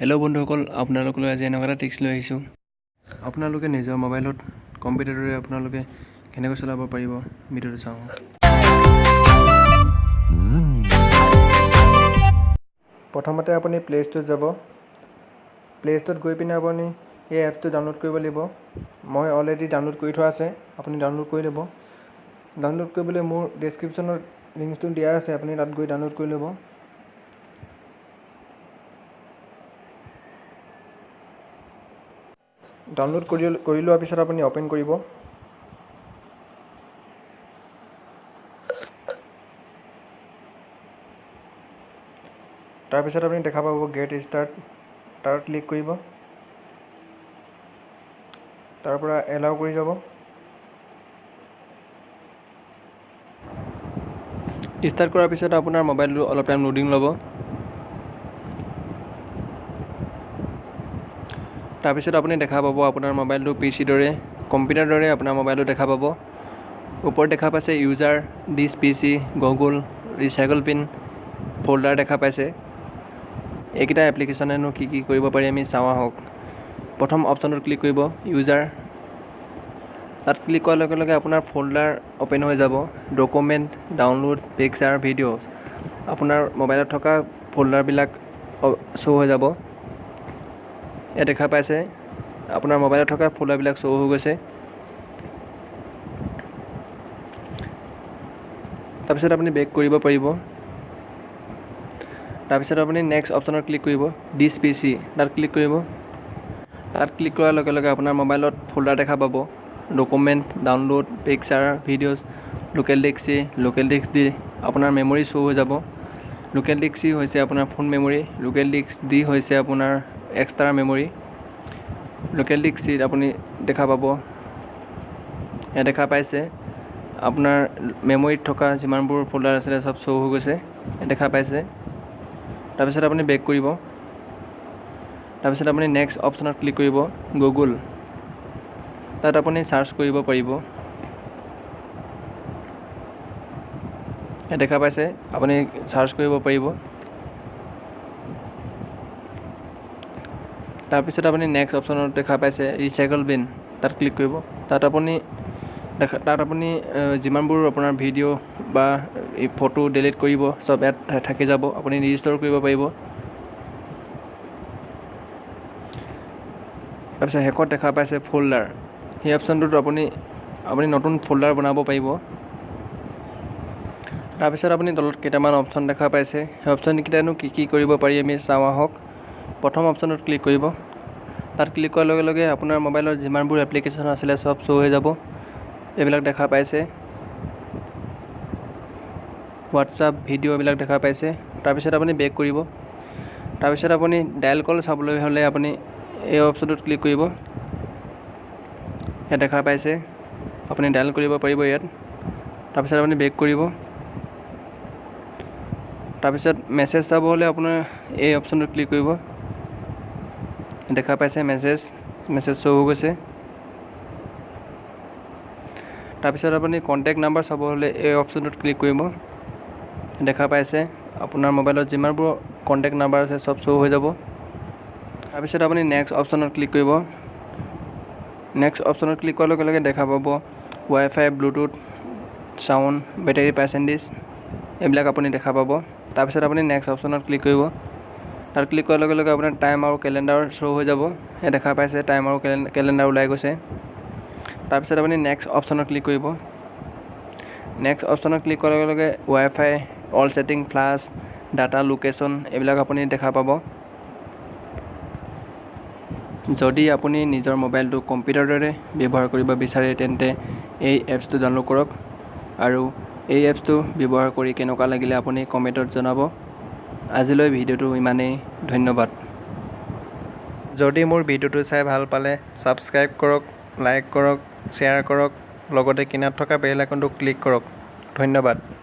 Hello' বন্ধুসকল, আপোনালোকলৈ আজি এনেকুৱা এটা ট্ৰিক্স লৈ আহিছোঁ। আপোনালোকে নিজৰ মোবাইলত কম্পিউটাৰেৰে আপোনালোকে কেনেকৈ চলাব পাৰিব, ভিডিঅ'টো চাওঁ। প্ৰথমতে আপুনি প্লে' ষ্ট'ৰত যাব। প্লে' ষ্ট'ৰত গৈ পিনে আপুনি এই এপছটো ডাউনলোড কৰিব লাগিব। মই অলৰেডি ডাউনলোড কৰি থোৱা আছে, আপুনি ডাউনলোড কৰি ল'ব। ডাউনলোড কৰিবলৈ মোৰ ডেছক্ৰিপশ্যনত লিংকটো দিয়া আছে, আপুনি তাত গৈ ডাউনলোড কৰি ল'ব। ডাউনলোড কৰি লোৱাৰ পিছত আপুনি অ'পেন কৰিব। তাৰপিছত আপুনি দেখা পাব গেট ষ্টাৰ্ট, তাত ক্লিক কৰিব। তাৰ পৰা এলাউ কৰি যাব। ষ্টাৰ্ট কৰাৰ পিছত আপোনাৰ মোবাইলটো অলপ টাইম লোডিং ল'ব। তাৰপিছত আপুনি দেখা পাব আপোনাৰ মোবাইলটো পি চিৰ দৰে, কম্পিউটাৰ দৰে আপোনাৰ মোবাইলটো দেখা পাব। ওপৰত দেখা পাইছে user, this P C, Google, recycle bin, folder দেখা পাইছে। এইকেইটা এপ্লিকেশ্যনেনো কি কি কৰিব পাৰি, আমি চাওঁ আহক। প্ৰথম অপশ্যনটোত ক্লিক কৰিব, ইউজাৰ। তাত ক্লিক কৰাৰ লগে লগে আপোনাৰ ফ'ল্ডাৰ অ'পেন হৈ যাব। ডকুমেণ্ট, ডাউনলোড, পিকচাৰ, ভিডিঅ', আপোনাৰ মোবাইলত থকা ফ'ল্ডাৰবিলাক শ্ব' হৈ যাব। ইয়াত দেখা পাইছে, আপোনাৰ মোবাইলত থকা ফ'ল্ডাৰবিলাক শ্ব' হৈ গৈছে। তাৰপিছত আপুনি বেক কৰিব পাৰিব। তাৰপিছত আপুনি নেক্সট অপশ্যনত ক্লিক কৰিব, দিছ পি চি, তাত ক্লিক কৰিব। তাত ক্লিক কৰাৰ লগে লগে আপোনাৰ মোবাইলত ফ'ল্ডাৰ দেখা পাব। Document, download, picture, videos, local disk C, local disk D, আপোনাৰ মেমৰি শ্ব' হৈ যাব। লোকেল ডিস্ক চি হৈছে আপোনাৰ phone memory, local disk D হৈছে আপোনাৰ এক্সট্ৰা মেমৰি। লোকেল ডিস্ক চিত আপুনি দেখা পাব, ইয়াত দেখা পাইছে, আপোনাৰ মেমৰিত থকা যিমানবোৰ ফ'ল্ডাৰ আছিলে চব শ্ব' হৈ গৈছে, দেখা পাইছে। তাৰপিছত আপুনি বেক কৰিব। তাৰপিছত আপুনি নেক্সট অপশ্যনত ক্লিক কৰিব, গুগল। তাত আপুনি চাৰ্চ কৰিব পাৰিব। ইয়াত দেখা পাইছে, আপুনি চাৰ্চ কৰিব পাৰিব। তাৰপিছত আপুনি নেক্সট অপশ্যনত দেখা পাইছে ৰিচাইকল বিন, তাত ক্লিক কৰিব। তাত আপুনি যিমানবোৰ আপোনাৰ ভিডিঅ' বা ফটো ডিলিট কৰিব, চব ইয়াত থাকি যাব, আপুনি ৰিষ্ট'ৰ কৰিব পাৰিব। তাৰপিছত শেষত দেখা পাইছে ফ'ল্ডাৰ, সেই অপশ্যনটোত আপুনি নতুন ফ'ল্ডাৰ বনাব পাৰিব। তাৰপিছত আপুনি তলত কেইটামান অপশ্যন দেখা পাইছে। সেই অপশ্যনকেইটানো কি কি কৰিব পাৰি, আমি চাওঁ আহক। প্ৰথম অপশ্যনটোত ক্লিক কৰিব। তাত ক্লিক কৰাৰ লগে লগে আপোনাৰ মোবাইলত যিমানবোৰ এপ্লিকেশ্যন আছিলে চব শ্ব' হৈ যাব। এইবিলাক দেখা পাইছে, হোৱাটছআপ, ভিডিঅ' এইবিলাক দেখা পাইছে। তাৰপিছত আপুনি বেক কৰিব। তাৰপিছত আপুনি ডায়েল কল চাবলৈ হ'লে আপুনি এই অপশ্যনটোত ক্লিক কৰিব। ইয়াত দেখা পাইছে, আপুনি ডায়েল কৰিব পাৰিব ইয়াত। তাৰপিছত আপুনি বেক কৰিব। তাৰপিছত মেছেজ চাব হ'লে আপোনাৰ এই অপশ্যনটোত ক্লিক কৰিব। দেখা পাইছে, মেছেজ শ্ব' হৈ গৈছে। তাৰপিছত আপুনি কণ্টেক্ট নাম্বাৰ চাব হ'লে এই অপশ্যনটোত ক্লিক কৰিব। দেখা পাইছে, আপোনাৰ মোবাইলত যিমানবোৰ কণ্টেক্ট নাম্বাৰ আছে চব শ্ব' হৈ যাব। তাৰপিছত আপুনি নেক্সট অপশ্যনত ক্লিক কৰিব। নেক্সট অপশ্যনত ক্লিক কৰাৰ লগে লগে দেখা পাব ৱাই ফাই, ব্লুটুথ, চাউণ্ড, বেটেৰী পাৰ্চেণ্টেজ, এইবিলাক আপুনি দেখা পাব। তাৰপিছত আপুনি নেক্সট অপশ্যনত ক্লিক কৰিব। তাত ক্লিক কৰাৰ লগে লগে আপোনাৰ টাইম আৰু কেলেণ্ডাৰ শ্ব' হৈ যাব। এই দেখা পাইছে, টাইম আৰু কেলেণ্ডাৰ ওলাই গৈছে। তাৰপিছত আপুনি নেক্সট অপশ্যনত ক্লিক কৰিব। নেক্সট অপশ্যনত ক্লিক কৰাৰ লগে লগে ৱাই ফাই, all setting, flash, data, location, এইবিলাক আপুনি দেখা পাব। যদি আপুনি নিজৰ মোবাইলটো কম্পিউটাৰৰ দৰে ব্যৱহাৰ কৰিব বিচাৰে, তেন্তে এই এপছটো ডাউনলোড কৰক আৰু এই এপছটো ব্যৱহাৰ কৰি কেনেকুৱা লাগিলে আপুনি কমেণ্টত জনাব। আজিলৈ ভিডিঅ'টো ইমানেই, ধন্যবাদ। যদি মোৰ ভিডিঅ'টো চাই ভাল পালে ছাবস্ক্ৰাইব কৰক, লাইক কৰক, শ্বেয়াৰ কৰক, লগতে কিনাৰত থকা বেল আইকনটো ক্লিক কৰক। ধন্যবাদ।